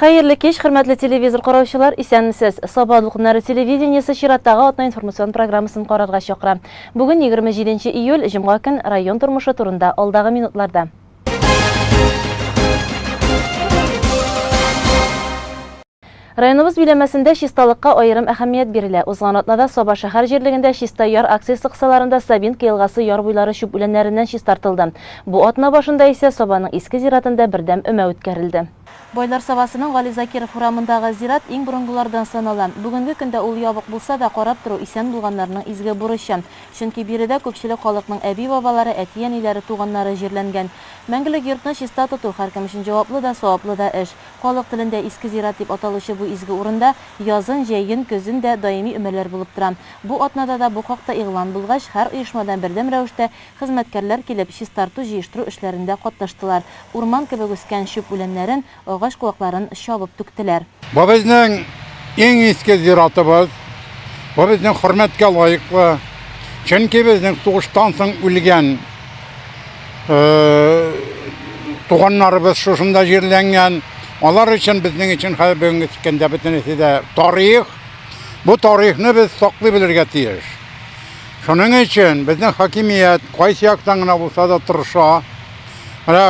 Хәерле кич, хөрмәтле телевизор караучылар, исәнмесез. Саба дулкыннары телевидениесе чираттагы атна информацион программасын карарга чакыра. Бүген 27 июль, җомга көн, район тормышы турында алдагы минутларда. Районыбыз биләмәсендә чисталыкка аерым әһәмият бирелә. Узган атнада Саба шәһәр җирлегендә Чиста яр акциясе кысаларында Сабинка елгасы яр буйлары чүп үләннәреннән чистартылды. Бу атна башында исә Сабаның иске зиратында бердәм өмә үткәрелде. Байлар Сабасының Гали Закиров урамындагы зират иң борынгылардан санала. Бүгенге көндә ул ябык булса да, карап тору, исән булганнарның изге бурычы. Чөнки биредә күпчелек халыкның әби-бабалары, әти-әниләре, туганнары җирләнгән. Мәңгелек йортны чиста тоту, һәркем өчен җаваплы да, саваплы да эш. Халык телендә Иске зират дип аталучы бу изге урында язын, җәен, көзен дә даими өмәләр булып тора. Бу атнада да бу хакта игълан булгач, һәр оешмадан бердәм рәвештә хезмәткәрләр килеп, чистарту-җыештыру эшләрендә катнаштылар, урман кебек үскән чүп үләннәрен, агач-куакларын чабып түктеләр. Бу безнең иң иске зиратыбыз. Бу безнең хөрмәткә лаеклы. Чөнки безнең сугыштан соң үлгән туганнарыбыз шушында җирләнгән. Алар өчен, безнең өчен хәзер бүгенге көндә бөтенесе дә тарих. Бу тарихны без саклый белергә тиеш. Шуның өчен безнең хакимият кайсы яктан гына булса да тырыша. Менә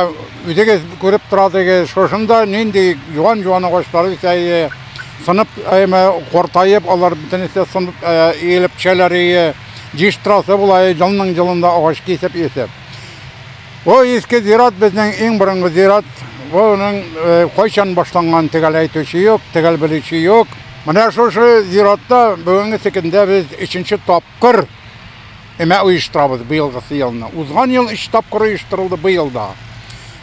үзегез күреп торадыгыз, шушында нинди юан-юан агачлар үсә иде. Сынып, әмма картаеп, алар бөтенесе сынып, иелеп төшәләр иде. Җыештырасы була, елның елында агач кисеп үсеп. Бу иске зират безнең иң борынгы зират. Буның кайчан башланган төгәл әйтүче юк, төгәл белүче юк. Менә шушы зиратта бүгенге көндә без өченче тапкыр өмә оештырабыз быелгысы елны. Узган ел өч тапкыр оештырылды, быел да.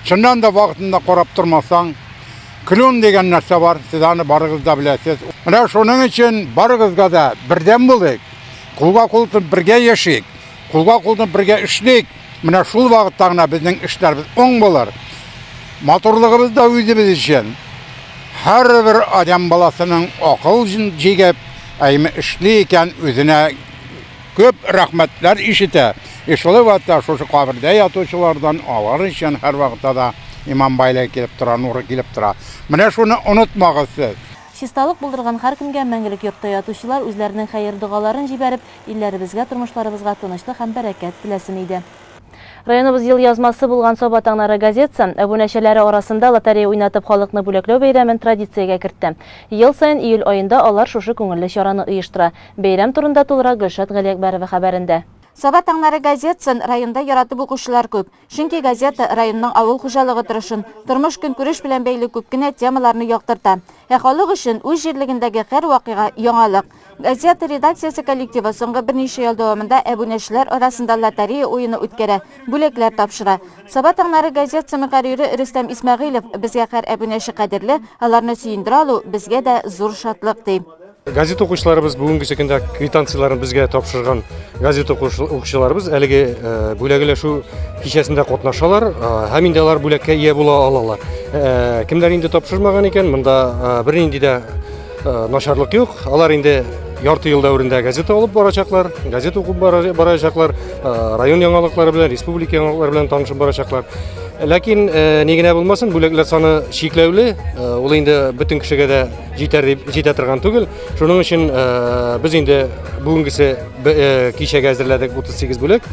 Чыннан да вакытында карап тормасаң, клюн дигән нәрсә бар, сез аны барыгыз да беләсез. Менә шуның өчен барыгызга да бердәм булыйк, кулга кул тотып бергә яшик, кулга кул тотып бергә эшлик. Менә шул вакытта гына безнең эшләребез уң булыр. Матурлыгыбыз да үзебез өчен. Һәрбер адәм баласының акыл җигеп, әйме эшли икән, үзенә күп рәхмәтләр ишетә. И шул вакытта шушы кабердә ятучылардан алар өчен һәрвакытта да иман байлыгы килеп тора, нуры килеп тора. Менә шуны онытмагыз сез. Чисталык булдырган һәркемгә мәңгелек йортта ятучылар үзләренең хәер-догаларын җибәреп, илләребезгә, тормышларыбызга тынычлык һәм бәрәкәт теләсен иде. Районыбыз елъязмасы булган Саба таңнары газетасы, әбүнәчеләре арасында лотерея уйнатып халыкны бүләкләү бәйрәмен традициягә кертте. Ел саен июль аенда алар шушы күңелле чараны оештыра. Бәйрәм турында тулырак Гөлшат Галиәкбәрова хәбәрендә. Саба таңнары газетасын районда яратып укучылар күп. Чөнки газета районның авыл хуҗалыгы торышын, тормыш-көнкүреш белән бәйле күп кенә темаларны яктырта. Ә халык өчен үз җирлегендәге һәр вакыйга, яңалык. Газета редакциясе коллективы соңгы берничә ел дәвамында әбүнәчеләр арасында лотерея уены үткәрә, бүләкләр тапшыра. Саба таңнары газетасы мөхәррире Рөстәм Исмәгыйлев, Безгә һәр әбүнәче кадерле, аларны сөендерә алу, безгә дә зур шатлык, ди. Газета укучыларыбыз бүгенге көндә квитанцияләрен безгә тапшырган газета укучыларыбыз әлеге э, бүләк өләшү кичәсендә катнашалар э, һәм инде алар бүләккә ия була алалар. Э, кемнәр инде тапшырмаган икән, монда бернинди дә начарлык юк. Алар инде ярты ел дәверендә газета алып барачаклар, газета укып барачаклар, район яңалыклары белән, республика яңалыклары белән танышып барачаклар. Ләкин ни генә булмасын, бүләкләр саны чикләүле, ул инде бөтен кешегә дә җитәр дип җитә торган түгел. Шуның өчен э, без инде бүгенгесе э, кичәгә әзерләдек 38 бүләк.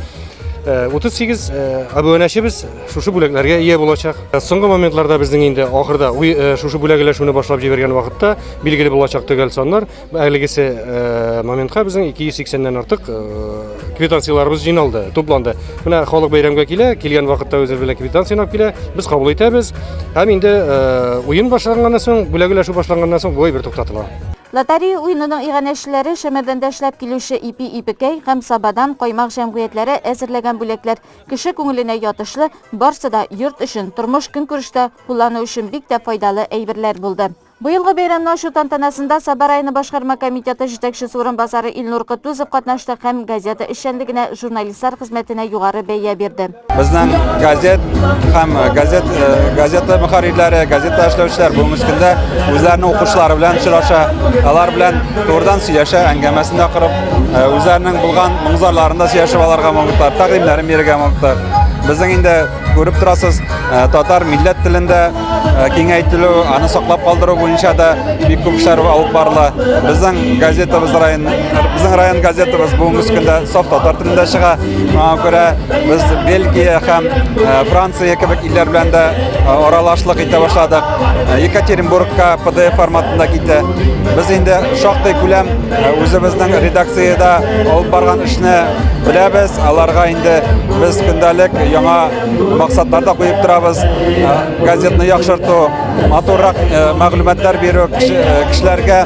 38 э, абунәчебез шушы бүләкләргә ия булачак. Соңгы моментларда безнең инде ахырда шушы бүләк өләшүне башлап җибәргән вакытта билгеле булачак төгәл саннар. Әлегесе моментка безнең 280-нән артык квитанцияләребез җыйналды, тупланды. Менә халык бәйрәмгә килә, килгән вакытта үзе белән квитанцияне алып килә, без кабул итәбез. Һәм инде уен башланганнан соң, бүләк өләшү башланганнан соң бу әйбер туктатыла. Лотерея уенының иганәчеләре Шәмәрдәндә эшләп килүче Ипи Ипекәй һәм Сабадан каймак җәмгыятьләре әзерләгән бүләкләр кеше күңеленә ятышлы, барсы да йорт өчен, тормыш-көнкүрештә куллану өчен бик тә файдалы әйберләр булды. Быелгы бәйрәмне ачу тантанасында Саба районы башкарма комитеты җитәкчесе урынбасары Илнур Котузов катнашты һәм газета эшчәнлегенә, журналистлар хезмәтенә югары бәя бирде. Безнең газет һәм газет, э, газета мөхәррирләре, газета эшләүчеләр бүгенге көндә үзләренең укучылары белән очраша, алар белән турыдан сөйләшә, әңгәмәсен дә корып, э, үзләренең булган моң-зарларын да сөйләшеп алырга могытлар, тәкъдимнәрен бирергә могытлар. Безнең инде күреп торасыз, э, татар милләт телендә киңәйтелү, аны саклап калдыру буенча да бик күп эшләр алып барыла. Безнең газетабыз район, безнең район газетабыз бүгенге көндә саф татар телендә чыга. Шуңа күрә без Бельгия һәм Франция кебек илләр белән дә аралашлык итә башладык. Екатеринбургка PDF форматында китә. Без инде шактый күләм үзебезнең редакциядә алып барган эшне беләбез. Аларга инде без көндәлек яңа максатлар да куеп торабыз. Газетны яхшырту, матуррак мәгълүматлар бирү, кешеләргә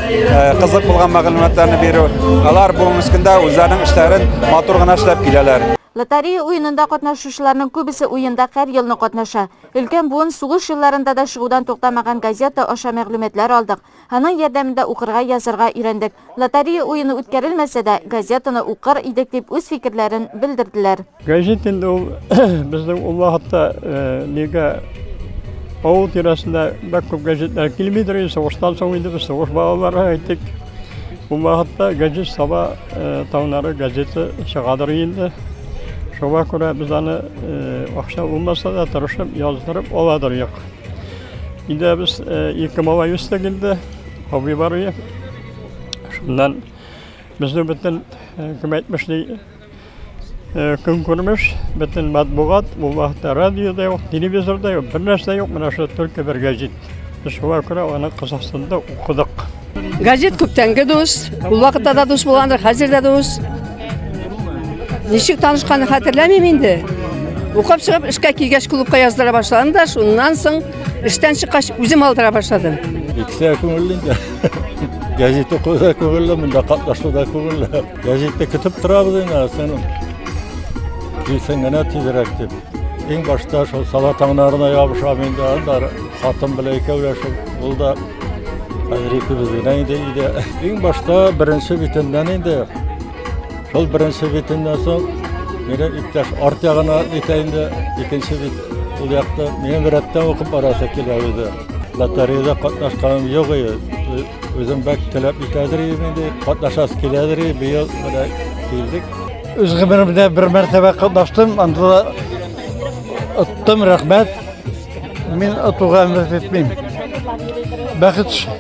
кызык булган мәгълүматларны бирү. Алар бүгенге көндә үзләренең эшләрен матур гына эшләп киләләр. Лотарея уенында катнашучыларның күбесе уенда һәр елны катнаша. Өлкән буын сугыш елларында да чыгудан туктамаган газета аша мәгълүматлар алдык. Аның ярдәмендә укырга, язарга өйрәндек. Лотарея уены үткәрелмәсә дә, газетаны укыр идек, дип үз фикерләрен белдерделәр. Гәҗит инде ул безнең ул вакытта нигә авыл тирәсендә бик күп гәҗитләр килмидер инде, сугыштан соң инде без сугыш балалары әйтик. Ул вакытта гәҗит Саба таңнары газеты чыгадыр инде. Шуңа күрә без аны акча булмаса да тырышып яздырып аладыр юк. Инде без ике малай үстек инде, абый бар иде. Шуннан безнең бөтен кем әйтмешли Көн күрмеш, бөтен матбугат, бу вакытта радио да юк, телевизор да юк, бер нәрсә юк, менә шул только бер гәзит. Без шуңа күрә аны кызыксынды укыдык. Газет күптәнге дус, ул вакытта да дус булгандыр, хәзер дә дус. Ничек танышканын хәтерләмим инде. Укып чыгып, эшкә килгәч клубка яздыра башладым да, шуннан соң эштән чыккач үзем алдыра башладым. Икесе дә күңелле инде. Газет уку да күңелле, монда катнашу да күңелле. Гәзитне көтеп торабыз инде, сен килсен генә тизрәк дип. Иң башта шул сала таңнарына ябышам инде, анда хатын белән икәүләшеп, ул да хәзер икебез генә инде өйдә. Иң башта беренче битеннән инде, шул беренче битеннән соң минем иптәш арт ягына итә инде, икенче бит ул якта минем рәттән укып барасы килә үзе. Лотереяда катнашканым юк иде. Үзем бәк теләп итәдер идем инде, катнашасы киләдер иде, быел менә килдек. Үз гомеремдә бер мәртәбә катнаштым, анда да оттым, рәхмәт. Мин отуга өмет итмим. Бәхет эше.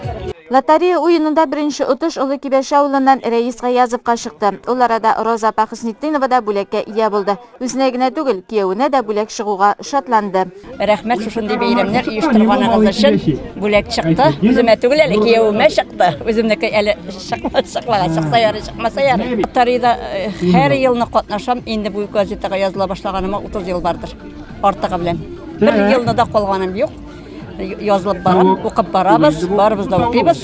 Лотерея уенында беренче отыш Олы Кибәче авылыннан Рәис Гаязовка чыкты. Ул арада Роза апа Хөснетдинова да бүләккә ия булды. Үзенә генә түгел, киявенә дә бүләк чыгуга шатланды. Рәхмәт шушындый бәйрәмнәр оештырганыгыз өчен. Бүләк чыкты. Үземә түгел әле, киявемә чыкты. Үземнеке әле чыкмаган, чыкса ярый, чыкмаса ярый. Лотереяда э, һәр елны катнашам. Инде бу газетага языла башлаганыма 30 ел бардыр. Артыгы белән. Бер елны да калганым юк. Язылып барам, укып барабыз, барыбыз да укыйбыз.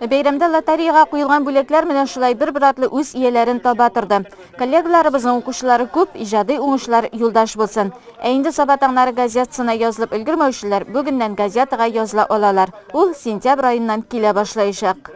Бәйрәмдә лотереяга куелган бүләкләр менә шулай бер-бер артлы үз ияләрен таба торды. Коллегаларыбызның укучылары күп, иҗади уңышлар юлдаш булсын. Ә инде Саба таңнары газетасына язылып өлгермәүчеләр бүгеннән газетага языла алалар. Ул сентябрь аеннан килә башлаячак.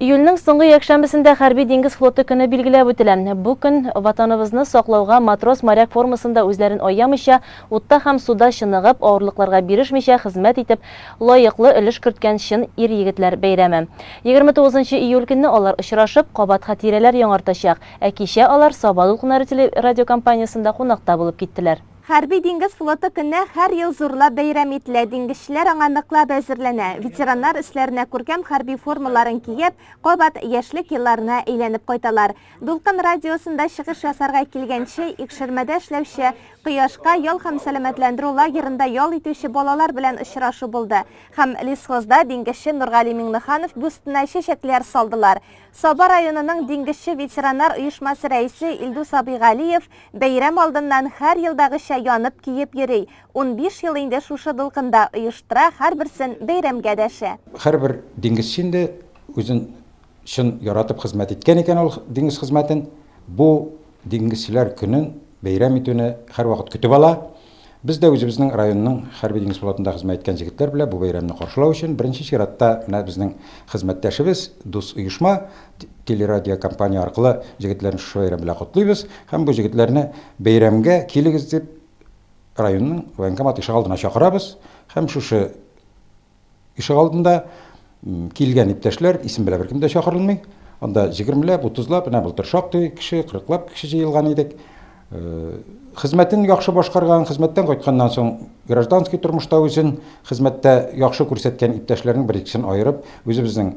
Июльнең соңгы якшәмбесендә Хәрби диңгез флоты көне билгеләп үтелә. Бу көн Ватаныбызны саклауга матрос-моряк формасында үзләрен аямыйча, утта һәм суда чыныгып, авырлыкларга бирешмичә хезмәт итеп, лаеклы өлеш керткән чын ир-егетләр бәйрәме. 29 нчы июль көнне алар очрашып, кабат хатирәләр яңартачак. Ә кичә алар Саба дулкыннары телерадиокомпаниясендә кунакта булып киттеләр. Хәрби диңгез флоты көне һәр ел зурлап бәйрәм ителә. Диңгезчеләр аңа ныклап әзерләнә. Ветераннар өсләренә күркәм хәрби формаларын киеп, кабат яшьлек елларына әйләнеп кайталар. Дулкын радиосында чыгыш ясарга килгәнче, Икшермәдә эшләүче Кояшка ял һәм сәламәтләндерү лагерында ял итүче балалар белән очрашу булды һәм Лесхозда диңгезче Нургали Миңнеханов бюстына чәчәкләр салдылар. Саба районының Диңгезче ветераннар оешмасы рәисе Илдус абый Галиев бәйрәм алдыннан һәр елдагыча янып-көеп йөри, 15 ел инде шушы дулкында оештыра, һәрберсен бәйрәмгә дәшә. Һәрбер диңгезче инде үзен чын яратып хезмәт иткән икән ул диңгез хезмәтен, бу Диңгезчеләр көнен бәйрәм итүне һәрвакыт көтеп ала. Без дә үзебезнең районның хәрби диңгез флотында хезмәт иткән җегетләр белән бу бәйрәмне каршылау өчен беренче чиратта менә безнең хезмәттәшебез, дус оешма, телерадиокомпания аркылы җегетләрне шушы бәйрәм белән котлыйбыз һәм бу җегетләрне бәйрәмгә килегез дип районның военкомат ишегалдына чакырабыз һәм шушы Ишегалдында килгән иптәшләр, исем белән беркем дә чакырылмый. Анда җегермеләп, утызлап, менә былтыр шактый кеше, кырыклап кеше җыелган идек. Хезмәтен яхшы башкарган, хезмәттән кайтканнан соң гражданский тормышта үзен хезмәттә яхшы күрсәткән иптәшләрнең бер-икесен аерып, үзебезнең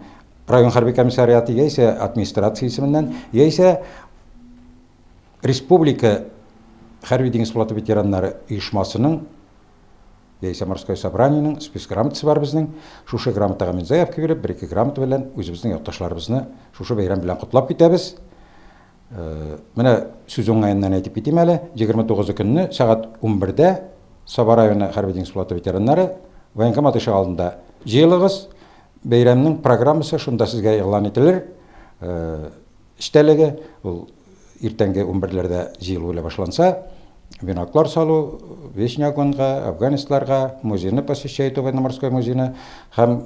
район хәрби комиссариаты яисә администрация исеменнән, яисә республика хәрби диңгез флоты ветераннары оешмасының яисә морской собраниенең спис грамотасы бар безнең. Шушы грамотага мин заявка биреп, бер-ике грамота белән үзебезнең якташларыбызны шушы бәйрәм белән котлап китәбез. Менә сүз уңаеннан әйтеп китим әле, 29 көнне сәгать 11-дә Саба районы хәрби диңгез флоты ветераннары военкомат ишек алдында җыелыгыз. Бәйрәмнең программасы шунда сезгә игълан ителер. Эчтәлеге ул иртәнге 11-ләрдә җыелу белән башланса, веноклар салу, Вечный огоньга, афганецларга, музейны посещать итү, военно-морской музейны һәм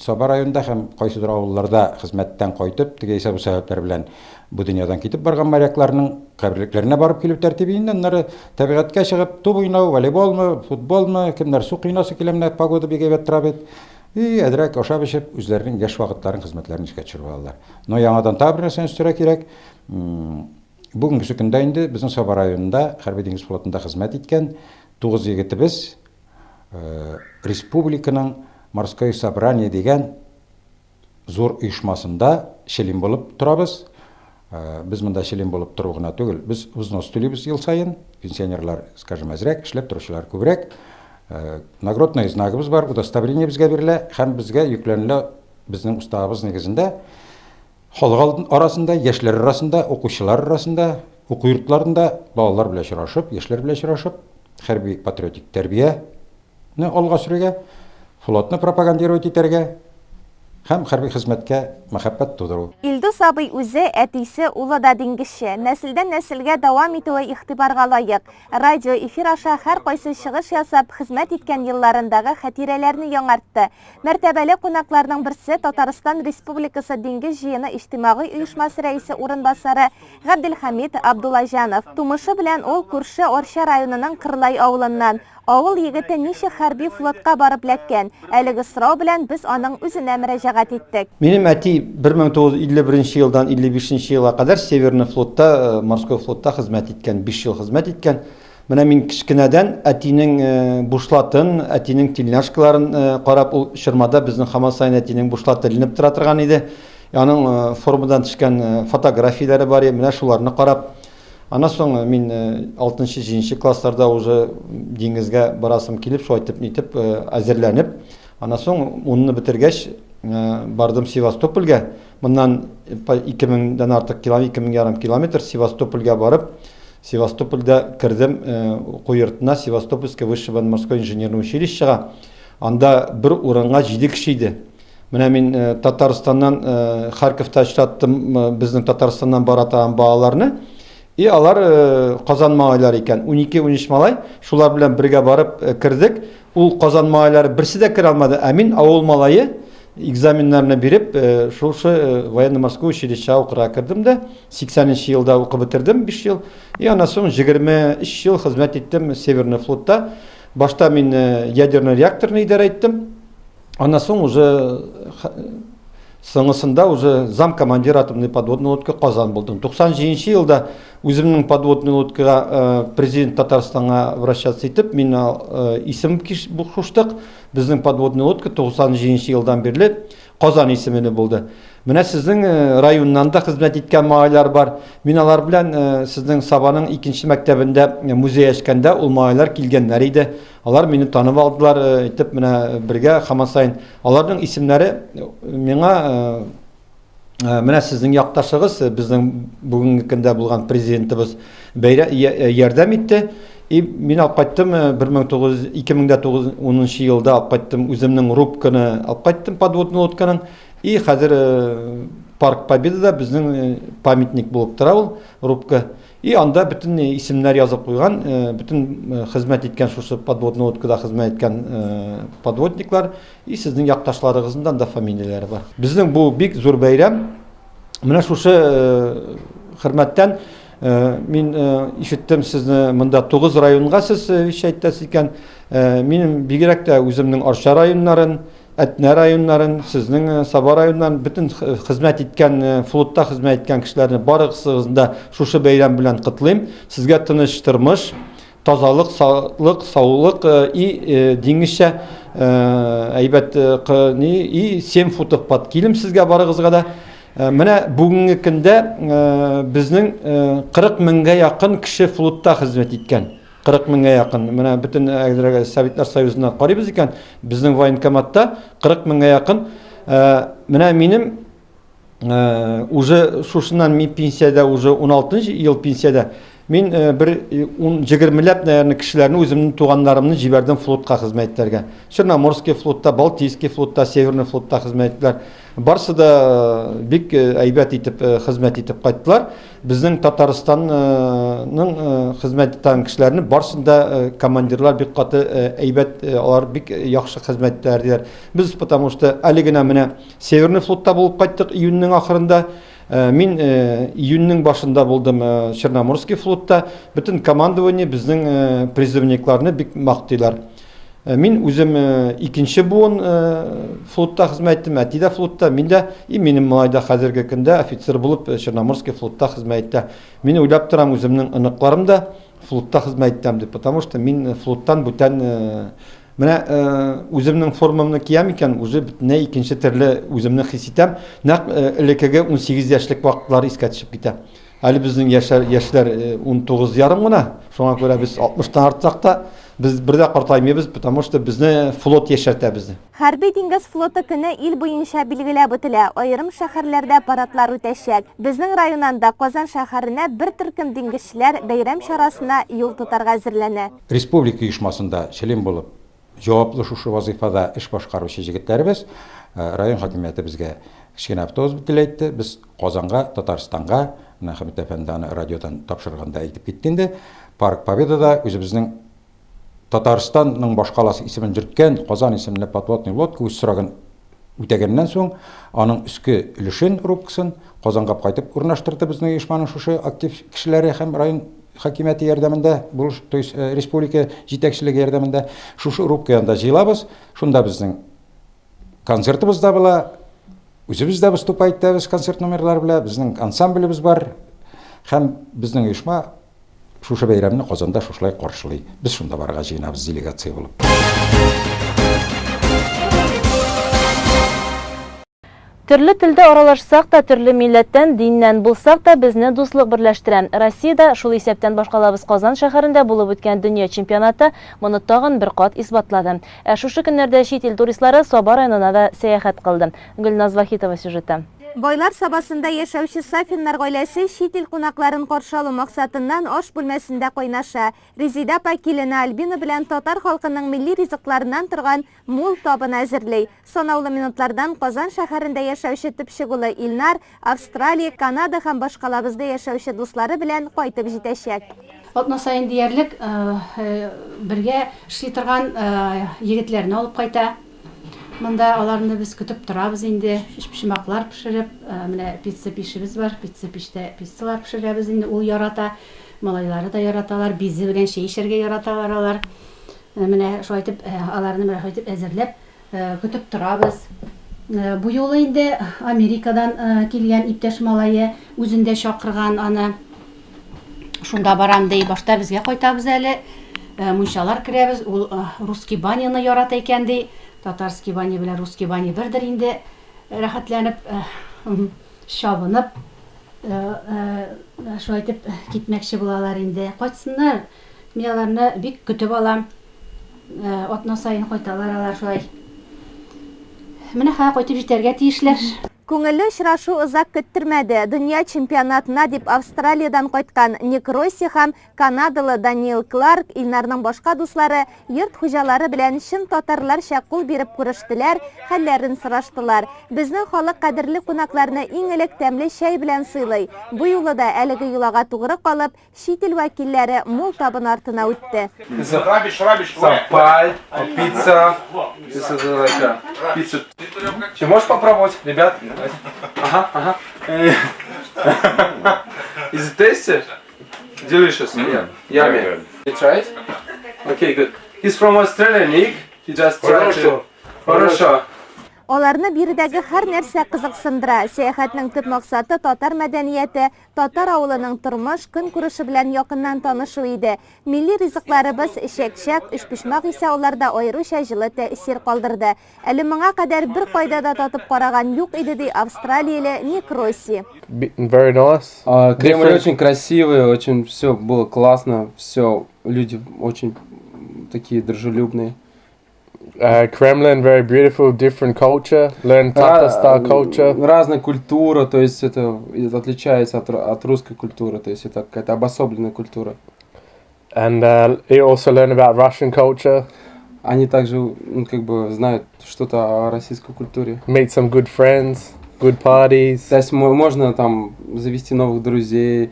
Саба районында һәм кайсыдыр авылларда хезмәттән кайтып, теге яисә бу сәбәпләр белән бу дөньядан китеп барган морякларның каберлекләренә барып килү тәртибе инде, аннары табигатькә чыгып туп уйнау, волейболмы, футболмы, кемнәр су коенасы килә, менә погода бик әйбәт тора бит. И әзрәк ашап-эчеп, үзләренең яшь вакытларын, хезмәтләрен искә төшереп алалар. Но яңадан тагы бер нәрсәне өстәргә кирәк. Бүгенгесе көндә инде безнең Саба районында хәрби диңгез флотында хезмәт иткән 9 егетебез республиканың Морское собрание дигән зур оешмасында член булып торабыз. Без монда член булып тору гына түгел, без взнос түлибез ел саен. Пенсионерлар, скажем, әзрәк, эшләп торучылар күбрәк. Нагрудный знагыбыз бар, удостоверение безгә бирелә һәм безгә йөкләнелә безнең уставыбыз нигезендә халык арасында, яшьләр арасында, укучылар арасында, уку йортларында балалар белән очрашып, яшьләр белән очрашып, хәрби патриотик тәрбияне алга сөрергә, флотны пропагандировать итәргә һәм хәрби хезмәткә мәхәббәт тудыру. Илдус абый үзе, әтисе, улы да диңгезче. Нәселдән нәселгә дәвам итүе игътибарга лаек. Радио эфир аша һәркайсы чыгыш ясап, хезмәт иткән елларындагы хатирәләрне яңартты. Мәртәбәле кунакларның берсе Татарстан Республикасы Диңгез җыены иҗтимагый оешмасы рәисе урынбасары Габделхәмит Абдуллаҗанов. Тумышы белән ул күрше Арча районының Кырлай авылыннан. Авыл егете ничек хәрби флотка барып ләккән? Әлеге сорау белән без аның үзенә мөрәҗәгать иттек. Минем әти 1951 елдан 55 нче елга кадәр Северный флотта, морской флотта хезмәт иткән, 5 ел хезмәт иткән. Менә мин кечкенәдән әтинең бушлатын, әтинең тельняшкаларын карап, ул чормада безнең һаман саен әтинең бушлаты эленеп тора торган иде. Аның формадан төшкән фотографияләре бар иде, менә шуларны карап. Аннан соң мин 6-7 классларда уже диңгезгә барасым килеп, шулай итеп нитеп әзерләнеп, аннан соң унны бетергәч, бардым Севастопольгә. Моннан 2000 дән артык километр, 2500 километр Севастопольгә барып, Севастопольдә кердем уку йортына, Севастопольское высшее военно-морское инженерное училищега. Анда бер урынга 7 кеше иде. Менә мин Татарстаннан Харьковта очраттым безнең Татарстаннан бара торган балаларны. И алар Казан малайлары икән, 12-13 малай, шулар белән бергә барып кердек. Ул Казан малайлары берсе дә керә алмады, ә мин авыл малае экзаменнарны биреп, шушы военно-морское училищега укырга кердем дә, 80 нче елда укып бетердем 5 ел. И аннан соң 23 ел хезмәт иттем Северный флотта. Башта мин ядерный реакторны идарә иттем. Аннан соң уже соңысында уже зам командир атомной подводной лодки Казан булдым. 97 елда үземнең подводный лодкага президент Татарстанга обращаться итеп, мин исем куштык. Безнең подводный лодка 97 елдан бирле Казан исемене булды. Менә сезнең районнан да хезмәт иткән малайлар бар. Мин алар белән сезнең Сабаның икенче мәктәбендә музей ачканда ул малайлар килгәннәр иде. Алар мине танып алдылар, итеп менә бергә һаман саен. Аларның исемнәре миңа менә сезнең якташыгыз, безнең бүгенге көндә булган президентыбыз бәйрә ярдәм итте. И мин алып кайттым 1900 2010 елда алып кайттым үземнең рубканы алып кайттым подводный лодканың. И хәзер Парк Победада безнең памятник булып тора ул рубка. И анда бөтен исемнәр язып куйган, бөтен хезмәт иткән шушы подводный лодкада хезмәт иткән подводниклар и сезнең якташларыгызның да анда фамилияләре бар. Безнең бу бик зур бәйрәм. Менә шушы хөрмәттән мин ишеттем сезне монда 9 районга сез вещать итәсез икән. Минем бигрәк тә үземнең Арча районнарын, Әтнә районнарын, сезнең Саба районнарын, бөтен хезмәт иткән, флотта хезмәт иткән кешеләрне барыгызны да шушы бәйрәм белән котлыйм. Сезгә тыныч тормыш, тазалык, саулык, саулык и диңгезчә әйбәт ни и 7 футов под килем сезгә барыгызга да. Менә бүгенге көндә безнең 40 меңгә якын кеше флотта хезмәт иткән. 40 меңгә якын. Менә бөтен әгәр Советлар Союзына карыйбыз икән, безнең военкоматта 40 меңгә якын. Менә минем уже шушыннан мин пенсиядә уже 16 ел пенсиядә. Мин бер 20ләп, наверное, кешеләрне үземнең туганнарымны җибәрдем флотка хезмәт итәргә. Черноморский флотта, Балтийский флотта, Северный флотта хезмәт иттеләр. Барсы да бик әйбәт итеп хезмәт итеп кайттылар. Безнең Татарстанның хезмәт иткән кешеләрне барсын да командирлар бик каты әйбәт, алар бик яхшы хезмәт итәләр диләр. Без потому что әле генә менә Северный флотта булып кайттык июньнең ахырында. Мин июньнең башында булдым Черноморский флотта. Бөтен командование безнең призывникларны бик мактыйлар. Мин үзем икенче буын флотта хезмәт иттем, әти дә флотта, мин дә, и минем малай да хәзерге көндә офицер булып Черноморский флотта хезмәт итә. Мин уйлап торам, үземнең оныкларым да флотта хезмәт итәм дип, потому что мин флоттан бүтән менә үземнең формамны киям икән, уже бөтенләй икенче төрле үземне хис итәм. Нәкъ элеккеге 18 яшьлек вакытлар искә төшеп китә. Әле безнең яшьләр, яшьләр 19 ярым гына, шуңа күрә без 60-тан артсак та, без бер дә картаймыйбыз, потому что безне флот яшәртә безне. Хәрби диңгез флоты көне ил буенча билгеләп үтелә, аерым шәһәрләрдә парадлар үтәчәк. Безнең районнан да Казан шәһәренә бер төркем диңгезчеләр бәйрәм чарасына юл тотарга әзерләнә. Республика оешмасында член булып Җаваплы шушы вазыйфада эш башкаручы җегетләребез, район хакимияте безгә кечкенә автобус бүлеп әйтте, без Казанга, Татарстанга, менә Хәмит әфәнде аны радиодан тапшырганда әйтеп китте инде, Парк Победада үзебезнең Татарстанның башкаласы исемен йөрткән Казан исемле подводный лодка үз срогын үтәгәннән соң, аның өске өлешен, рубкасын, Казанга кайтып урнаштырды безнең оешманың шушы актив кешеләре һәм район хакимияте ярдәмендә, булыш, то есть э, республика җитәкчелеге ярдәмендә шушы рубка янында җыелабыз. Шунда безнең концертыбыз да була, үзебез дә выступать итәбез концерт номерлары белән, безнең ансамблебез бар һәм безнең оешма Шушы бәйрәмне Казанда шушылай каршылый. Без шунда барырга җыенабыз делегация булып. Төрле телдә аралашсак та, төрле милләттән, диннән булсак та, безне дуслык берләштерә. Россиядә, шул исәптән башкалабыз Казан шәһәрендә булып үткән дөнья чемпионаты моны тагын бер кат исбатлады. Ә шушы көннәрдә чит ил туристлары Саба районына да сәяхәт кылды. Гөлназ Вахитова сюжеты. Байлар Сабасында яшәүче Сафиннар гаиләсе чит ил кунакларын каршы алу максатыннан аш бүлмәсендә кайнаша. Резидә апа килене Альбина белән татар халкының милли ризыкларыннан торган мул табын әзерли. Санаулы минутлардан Казан шәһәрендә яшәүче төпчек улы Илнар Австралия, Канада һәм башкалабызда яшәүче дуслары белән кайтып җитәчәк. Атна саен диярлек бергә эшли торган егетләрне алып кайта. Монда аларны без көтеп торабыз инде, өчпочмаклар пешереп, менә пицца пишебез бар, пицца пиштә пиццалар пешерәбез инде, ул ярата, малайлары да яраталар, бизе белән чәй эчәргә яраталар алар. Менә шулай итеп, аларны менә шулай итеп әзерләп, көтеп торабыз. Бу юлы инде Америкадан килгән иптәш малае үзен дә чакырган аны. Шунда барам ди, башта безгә кайтабыз әле, мунчалар керәбез, ул русский баняны ярата икән ди, татарский баня белән русский баня бердер инде, рәхәтләнеп, чабынып, шулай итеп китмәкче булалар инде. Кайтсыннар, мин аларны бик көтеп алам. Атна саен кайталар алар шулай. Менә хәзер кайтып җитәргә тиешләр. Күңелле очрашу озак көттермәде. Дөнья чемпионатына дип Австралиядән кайткан Ник Росси һәм канадалы Даниэл Кларк, Илнарның башка дуслары йорт хуҗалары белән чын татарларча кул биреп күрештеләр, хәлләрен сораштылар. Безнең халык кадерле кунакларны иң элек тәмле чәй белән сыйлый. Бу юлы да әлеге йолага тугры калып, Чит ил вәкилләре мул табын артына үтте. Пицца. Пицца. Ты можешь попробовать, ребят? Ага, ага. Is it tasty? Delicious. Yeah. Yummy. You try it? Okay, good. He's from Australia, Nick. He just tried to. Хорошо. Аларны биредәге һәр нәрсә кызыксындыра. Сәяхәтнең төп максаты татар мәдәнияте, татар авылының тормыш, көнкүреше белән якыннан танышу иде. Милли ризыкларыбыз, чәк-чәк, өчпочмак исә аларда аеруча җылы тәэсир калдырды. Әле моңа кадәр беркайда да татып караган юк иде, ди австралияле Ник Росси. Very nice. Кремль очень красивый, очень все было классно, все люди очень такие дружелюбные. Kremlin very beautiful, different culture, learn Tatarstan culture. Разная культура, то есть это отличается от русской культуры, то есть это какая-то обособленная культура. And you also learn about Russian culture. Они также, ну, как бы знают что-то о российской культуре. Meet some good friends, good parties. То есть можно там завести новых друзей,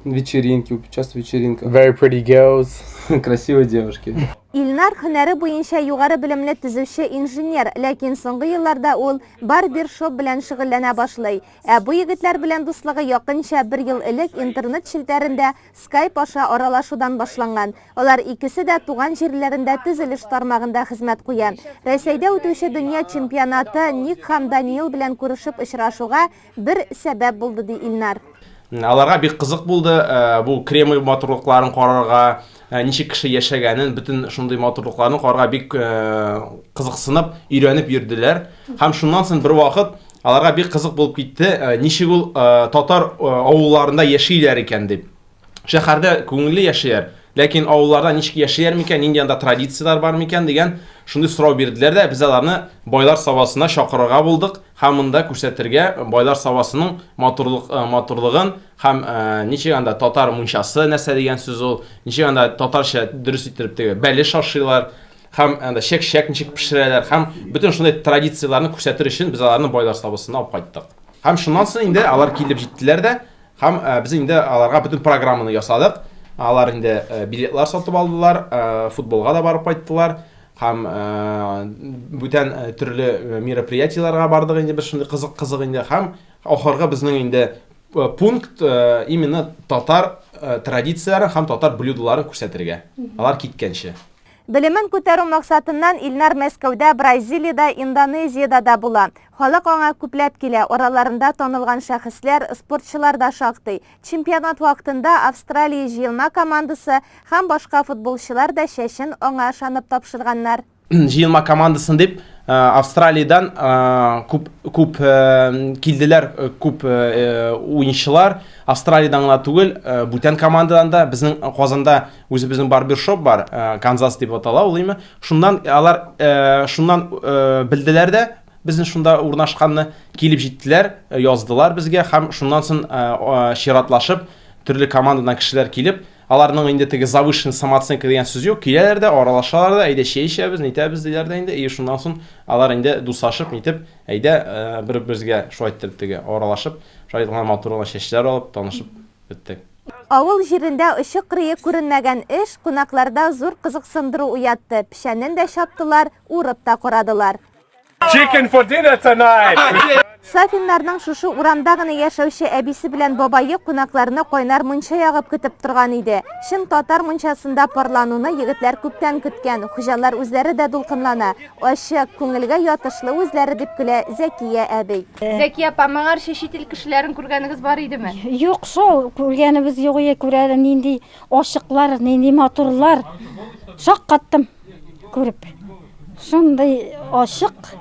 вечеринки, участвовать в вечеринках. Very pretty girls. Красивые девушки. Илнар һөнәре буенча югары белемле төзүче инженер, ләкин соңгы елларда ул барбершоп белән шөгыльләнә башлый. Ә бу егетләр белән дуслыгы якынча бер ел элек интернет челтәрендә Skype аша аралашудан башланган. Алар икесе дә туган җирләрендә төзелеш тармагында хезмәт куя. Рәсәйдә үтүче дөнья чемпионаты Ник һәм Даниил белән күрешеп очрашуга бер сәбәп булды, ди Илнар. Аларга бик кызык булды бу Кремль матурлыкларын карарга, ничек кеше яшәгәнен, бөтен шундый матурлыкларны карарга бик кызыксынып, өйрәнеп йөрделәр. Һәм шуннан соң бер вакыт аларга бик кызык булып китте, ничек ул татар авылларында яшиләр икән дип. Шәһәрдә күңелле яшиләр, ләкин авылларда ничек яшиләр микән, нинди анда традицияләр бар микән дигән шундый сорау бирделәр дә, без аларны Байлар Сабасына чакырырга булдык һәм монда күрсәтергә Байлар Сабасының матурлык, матурлыгын һәм ничек анда татар мунчасы нәрсә дигән сүз ул, ничек анда татарча дөрес иттереп теге бәлеш ашыйлар һәм анда чәк-чәк ничек пешерәләр һәм бөтен шундый традицияләрне күрсәтер өчен без аларны Байлар Сабасына алып кайттык. Һәм шуннан соң инде алар килеп җиттеләр дә, Һәм без инде аларга бөтен программаны ясадык. Алар инде билетлар сатып алдылар, футболга да барып кайттылар. Һәм бүтән төрле мероприятиеләргә бардык инде без шундый кызык-кызык инде. Һәм ахыргы безнең инде пункт именно татар традицияләрен һәм татар блюдоларын күрсәтергә. Алар киткәнче. Белемен күтәрү максатыннан Илнар Мәскәүдә, Бразилиядә, Индонезиядә дә була. Халык аңа күпләп килә, араларында танылган шәхесләр, спортчылар да шактый. Чемпионат вакытында Австралия җыелма командасы һәм башка футболчылар да чәчен аңа ышанып тапшырганнар. Җыелма командасын дип Австралиядән күп күп килделәр, күп уенчылар. Австралиядән гына түгел, бүтән командадан да. Безнең Казанда Үзебезнең барбершоп бар, Канзас дип атала ул име. Шуннан алар шуннан белделәр дә, безнең шунда урнашканны килеп җиттеләр, яздылар безгә һәм шуннан соң чиратлашып төрле командадан кешеләр килеп, аларның инде теге завышенный самооценка дигән сүз юк, киләләр дә, аралашалар да, әйдә чәй эчәбез, нитәбез диләр дә инде, и шуннан соң алар инде дуслашып, нитеп, әйдә бер-беребезгә шулай иттереп теге аралашып, шулай гына матур гына чәчләр алып, танышып беттек. Авыл җирендә очы-кырые күренмәгән эш кунакларда зур кызыксындыру уятты, печәнен дә чаптылар, урып та карадылар. Chicken for dinner tonight! Сафиннарның шушы урамда гына яшәүче әбисе белән бабае кунакларны кайнар мунча ягып көтеп торган иде. Чын татар мунчасында парлануны егетләр күптән көткән, хуҗалар үзләре дә дулкынлана. Ачык, күңелгә ятышлы үзләре, дип көлә Зәкия әби. Зәкия апа, моңарчы чит ил кешеләрен күргәнегез бар идеме? Юк шул, күргәнебез юк ие, күрәле нинди ачыклар, нинди матурлар. Шаккаттым күреп. Шундый ачык.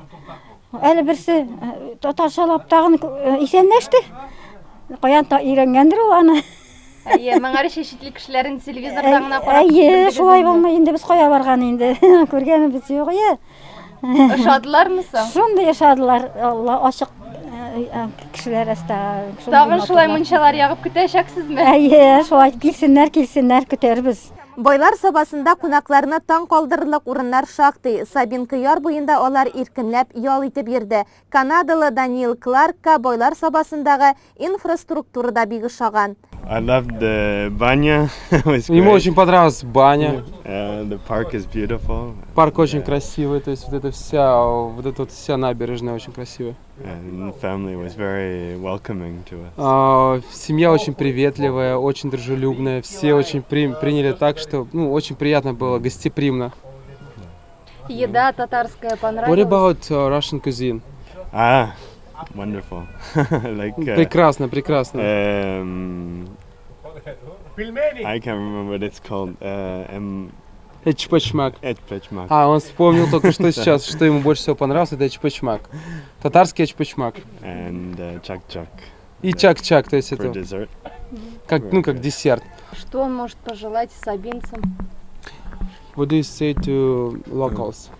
Әле берсе татарчалап тагын исәнләште. Каян та өйрәнгәндер ул аны. Әйе, моңарчы чит ил кешеләрен телевизордан гына карап Әйе, шулай булмый инде без кая барган инде. Күргәнебез юк, иә. Ошадылармы соң? Шундый ошадылар. Алла ачык кешеләр әстә. Тагын шулай мунчалар ягып көтәчәксезме? Әйе, шулай килсеннәр, килсеннәр, көтәрбез. Байлар Сабасында кунакларны таң калдырырлык урыннар шактый. Сабинка яр буенда алар иркенләп ял итеп йөрде. Канадалы Даниил Кларкка Байлар Сабасындагы Инфраструктура да бик ошаган. I loved the баня. Ему очень понравилась баня. The park is beautiful. Парк очень красивый, то есть вот эта вся, вот эта вот вся набережная очень красивая. And family was very welcoming to us. Семья очень приветливая, очень дружелюбная, все очень приняли так, что, ну, очень приятно было, гостеприимно. Еда татарская What понравилась? about Russian cuisine? Ah, wonderful. Like, Прекрасно, прекрасно. I can't remember what it's called. Эчпочмак. Эчпочмак. А, он вспомнил только что сейчас, что ему больше всего понравилось, это эчпочмак. Татарский эчпочмак. And чак-чак. И чак-чак, то есть For это dessert. как, ну, как десерт. Что он может пожелать сабинцам? What do you say to locals?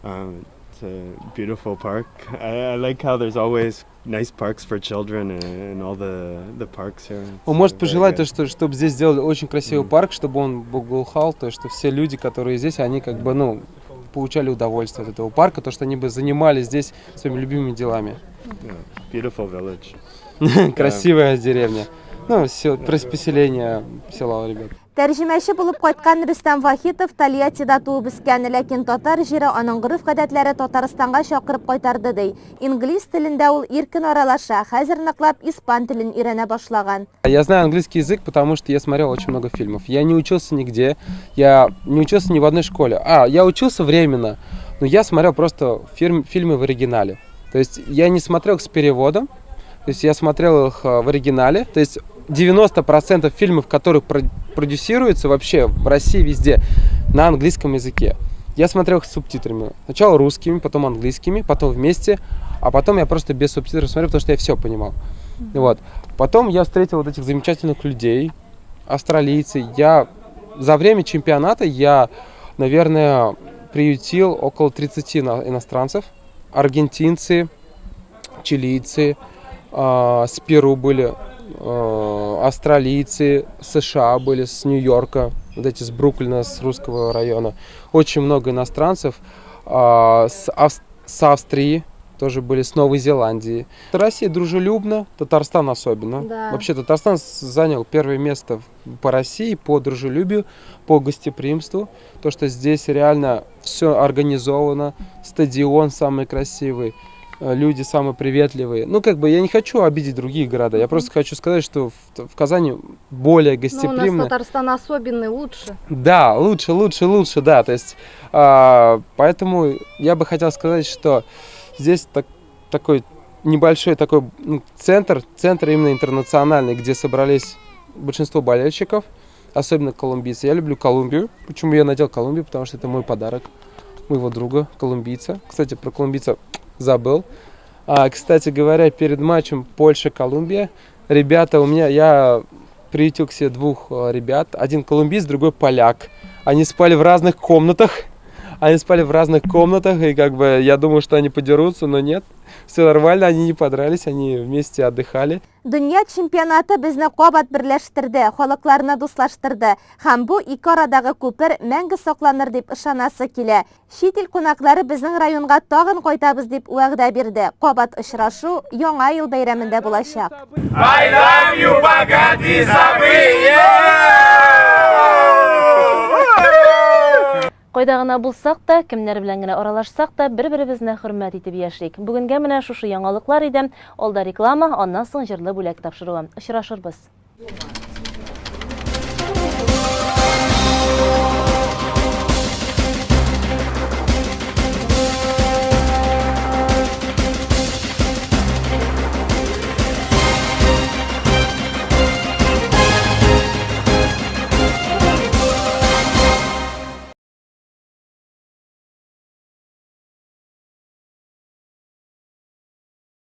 It's a beautiful park. I like how there's always nice parks for children and all the parks here. It's Он может very пожелать good. то, что, чтобы здесь сделали очень красивый парк, чтобы он благоухал, то, что все люди, которые здесь, они как бы, ну, получали удовольствие от этого парка, то, что они бы занимались здесь своими любимыми делами. Yeah, beautiful village. Красивая деревня. Ну, все, поселение села, ребят. Тәрҗемәче булып кайткан Рөстәм Вахитов Тольяттида туып үскән, ләкин татар җире аның гореф-гадәтләре Татарстанга чакырып кайтарды ди. Инглиз телендә ул иркен аралаша, хәзер ныклап испан телен өйрәнә башлаган. Я знаю английский язык, потому что я смотрел очень много фильмов. Я не учился нигде, я не учился ни в одной школе. А, я учился временно, но я смотрел просто фильмы в оригинале. То есть я не смотрел их с переводом, то есть я смотрел их в оригинале. То есть 90% фильмов, которые продюсируются вообще в России везде, на английском языке. Я смотрел их с субтитрами. Сначала русскими, потом английскими, потом вместе, а потом я просто без субтитров смотрел, потому что я все понимал. Вот. Потом я встретил вот этих замечательных людей, австралийцы. Я за время чемпионата, я, наверное, приютил около 30 иностранцев. Аргентинцы, чилийцы, с Перу были, австралийцы, США были, с Нью-Йорка, вот эти с Бруклина, с русского района. Очень много иностранцев, с Австрии тоже были, с Новой Зеландии. Россия дружелюбна, Татарстан особенно. Вообще Татарстан занял первое место по России по дружелюбию, по гостеприимству. То, что здесь реально все организовано, стадион самый красивый, люди самые приветливые. Ну, как бы я не хочу обидеть другие города, я просто хочу сказать, что в Казани более Ну, у нас гостеприимно. Татарстан особенный, лучше. Да, лучше, лучше, лучше, да. То есть, поэтому я бы хотел сказать, что здесь такой небольшой такой, ну, центр, центр именно интернациональный, где собрались большинство болельщиков, особенно колумбийцы. Я люблю Колумбию. Почему я надел Колумбию? Потому что это мой подарок моего друга, колумбийца. Кстати, про колумбийца забыл. Кстати говоря, перед матчем Польша-Колумбия, ребята у меня, я приютил к себе двух ребят. Один колумбиец, другой поляк. Они спали в разных комнатах. Они спали в разных комнатах, и я думал, что они подерутся, но нет. Все нормально, они не подрались, они вместе отдыхали. Дөнья чемпионаты безне кабат берләштерде, халыкларны дуслаштырды. Һәм бу ике арадагы күпер мәңге сакланыр дип ышанасы килә. Чит ил кунаклары безнең районга тагын кайтабыз дип вәгъдә бирде. Кабат очрашу Яңа ел бәйрәмендә булачак. I love you, богатые забые! Кайда гына булсак та, кемнәр белән генә аралашсак та, бер-беребезне хөрмәт итеп яшик. Бүгенгә менә шушы яңалыклар иде. Алда реклама, аннан соң җырлы бүләк тапшыруы. Очрашырбыз.